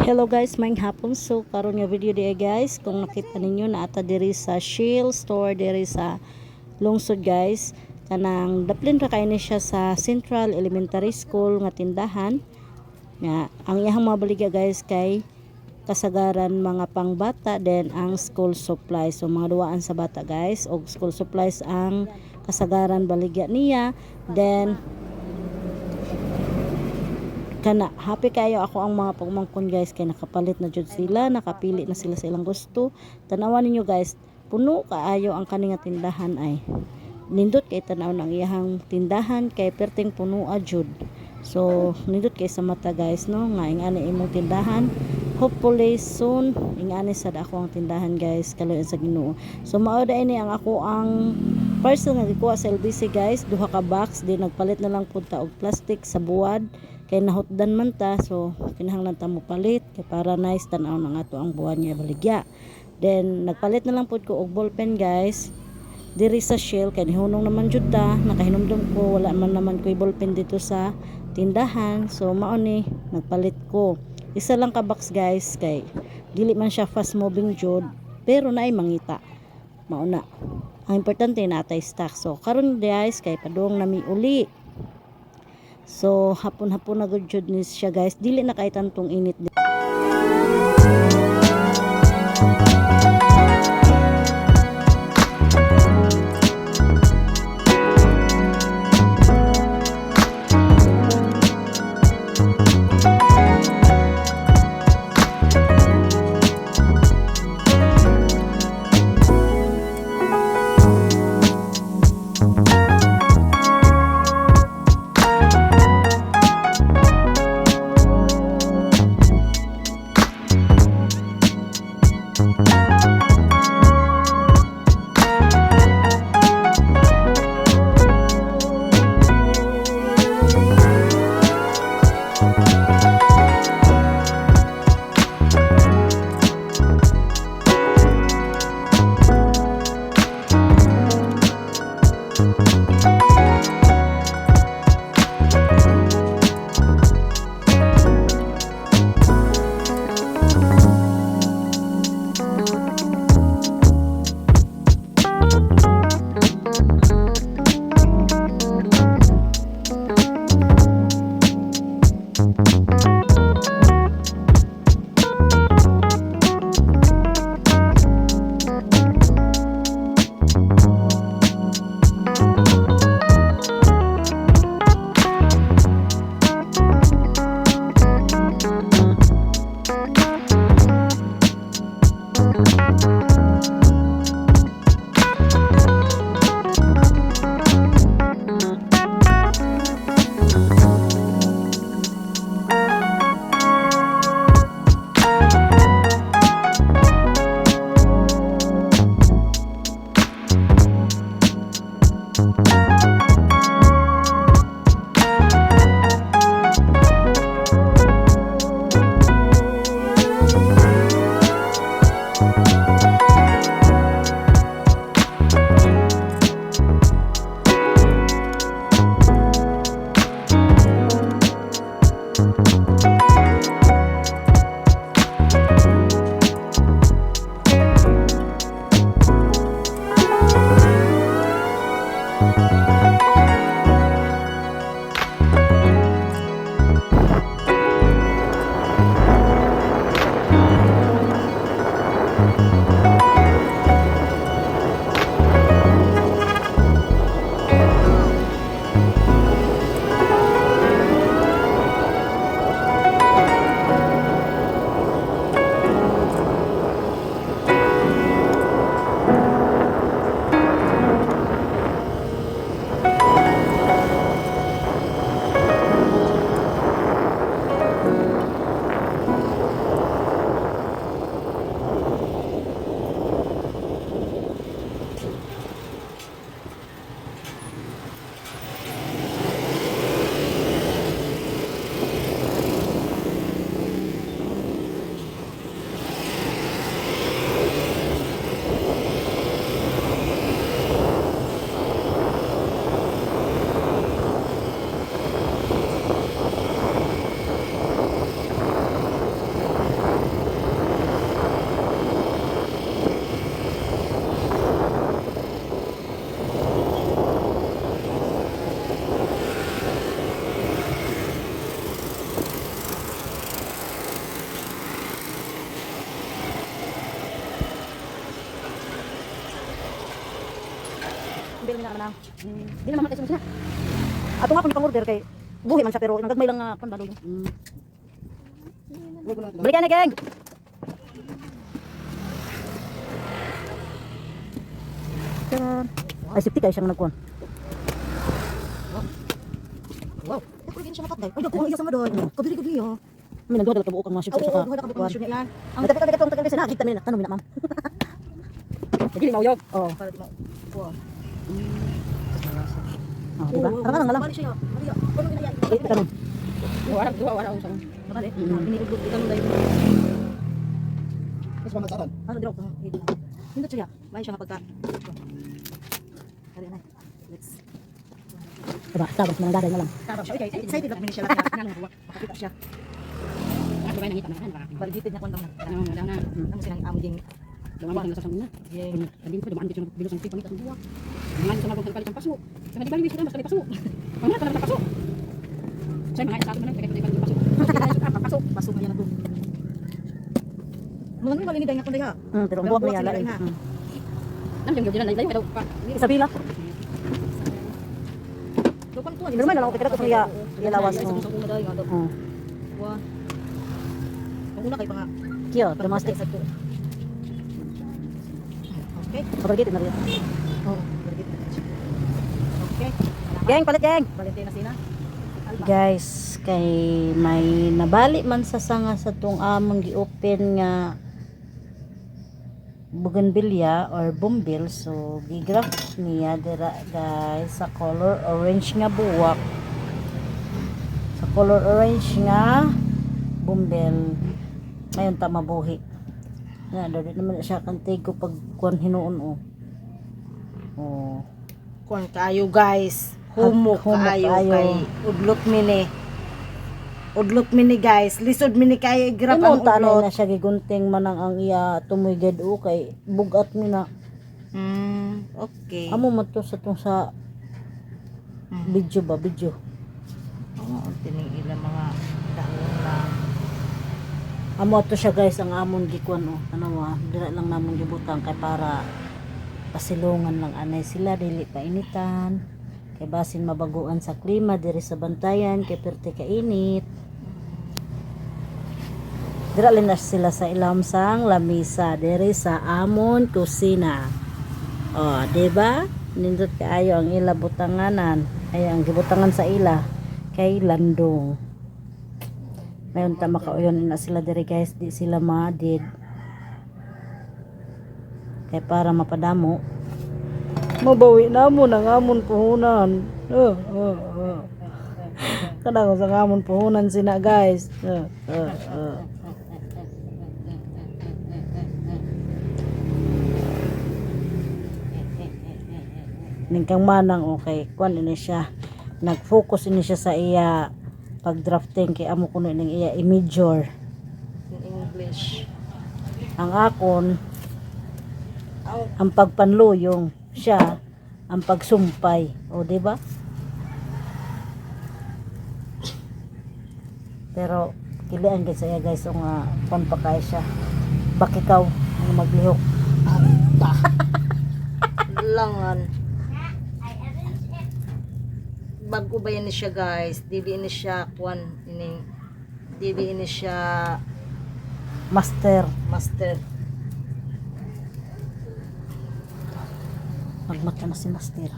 Hello guys, maayong hapon. So karon nga video diay guys, kung nakita ninyo, naa ta diri sa Shell store diri sa lungsod, guys. Kanang daplin ra kay ni siya sa Central Elementary School nga tindahan. Nga ang iyahang mga baligya, guys, kay kasagaran mga pangbata, then ang school supplies. So mga duwaan sa bata, guys, og school supplies ang kasagaran baligya niya. Then kana, happy kayo ako ang mga pagmangkon, guys, kay nakapalit na jud sila, nakapili na sila sa ilang gusto. Tanawan ninyo, guys, puno kaayo ang kani nga tindahan ay. Nindot kay tanaw ang iyahang tindahan kay perting puno jud. So nindot kay sa mata, guys, no, nga ingani imong tindahan. Hopefully soon ingani sad ako ang tindahan, guys, kaluoyan sa Ginoo. So mao diay ni ang ako ang parcel nga gikuha sa LBC, guys, duha ka box di nagpalit na lang pud ta og plastic sa buwad kay nahutdan man ta, so kinahanglan ta mo palit kay para nice tan-aw na nga to ang buwan niya baligya. Then nagpalit na lang pud ko og ballpen, guys, diri sa Shell kay nihunong naman jud ta. Nakahinumdum ko wala man naman ko'y ballpen dito sa tindahan, so mao ni nagpalit ko isa lang ka box, guys, kay dili man siya fast moving jud pero naay mangita. Mao na ang importante, naa tay stock. So karon, guys, kay padung nami uli. So hapon-hapon na gud jud ni siya, guys, dili na kay tantong init. Bumbil na na. Di na mamatay sa. Ato nga kung pang-order kay buhi man siya pero nagagmay lang nga kan balog. Balikan na, gang. Taran. Ay, safety kayo siyang nagkuhan. Wow. Ako rin siya napatay. Ay, dako ang iya sa mga doon. Kabili gud niyo. May nagduha dala kabuok ang mga Oo, safety oo, sa duha na kabuok ang niya yan. Ang dapat dapat itong tagal kasi nakita mi na tanong mi na, ma'am. Dili mauyog. Oo. Para di ma. Wow. Oh, di ba? Tara lang lang. Bali siya. Bali. Kuno gina yan. Eh, tanong. Wala, duha, wala usang. Bali. Iniuglog itanong dayon. Mas pamasaran. Ano diro? Nindot siya. May siya nga pagka. Kari na. Let's. Diba? Tabas mga daday na lang. Tabang siya. Okay, excited lang siya lang. Makakita siya. Ako ba nangita na ba? Validated niya kwantang na. Ano na na. Ano silang amo ding Dumaan sa sa una. ding Kadin ko dumaan dito bilos ang pangita sa buwa. Dumaan sa mabang palit ang paso. Sa di bali wis mas paso. Pamana ka na paso. Sa mga isa man kay kay paso. Paso. Paso nga yan na to. Mga nung maliniday nga kunday ha. Pero ang buwak Pero niya buwak lain. sila, ha? Nam yung gyud layo daw pa. Isabela. Dukan to. Pero may nalako kay sa iya iya lawas Sa mo. una day nga daw. Oh. Wa. Ang una kay pa nga. Kiyo, domestic. Okay. Kabargit na rin. Oo, validated. Okay. Gang, palit gang. Valentina sina. Guys, kay may nabali man sa sanga sa tong among gi-open nga bougainvillea or bumbil, so gigraft niya dira, guys, sa color orange nga buwak, sa color orange nga bumbil. Ngayon ta mabuhi na daw, di naman na siya kantigo pag kuan hinuon, oh, oh. Kuan kayo, guys. Humo Humo kaayo kaayo. kay udlot mini. Udlot mini, guys. Lisod mini kayo i-grab Imo ang tanay udlot. na siya gigunting man ang iya tumoy gid o kay bugat mi na. Okay. Amo man to sa tong sa video ba video. Oo, ang tining ilang mga dahon na. Amo ato siya, guys, ang amon gikuan oh. Tanawa, dira lang namon gibutang kay para pasilungan lang anay sila, dili pa initan. Kay basin mabaguan sa klima diri sa Bantayan kay perti ka init. Dira lang na sila sa ilawom sang lamisa diri sa amon kusina. Oh, di ba? Nindot kaayo ang ila butanganan. Ay, ang gibutangan sa ila kay landong. Ngayon ta makauyon na sila diri, guys, di sila madid. Kay para mapadamo. Mabawi na mo nang amon puhunan. Oh. Kanang sa amon puhunan sina, guys. Oh. Ning kang manang okay, kuan ini siya. Nag-focus ini siya sa iya pag-drafting kay amo kuno ining iya i-major. In English. Ang akon ang pagpanluyong, siya ang pagsumpay. O, di ba? Pero kilian gid sa iya, guys, o nga kuan pa kay siya. Bakikaw ang maglihok. Ata. Langan. Bago ba yan ni siya, guys? Dili ni siya kuan ining dili ni siya Master. Master. Magmata na si master.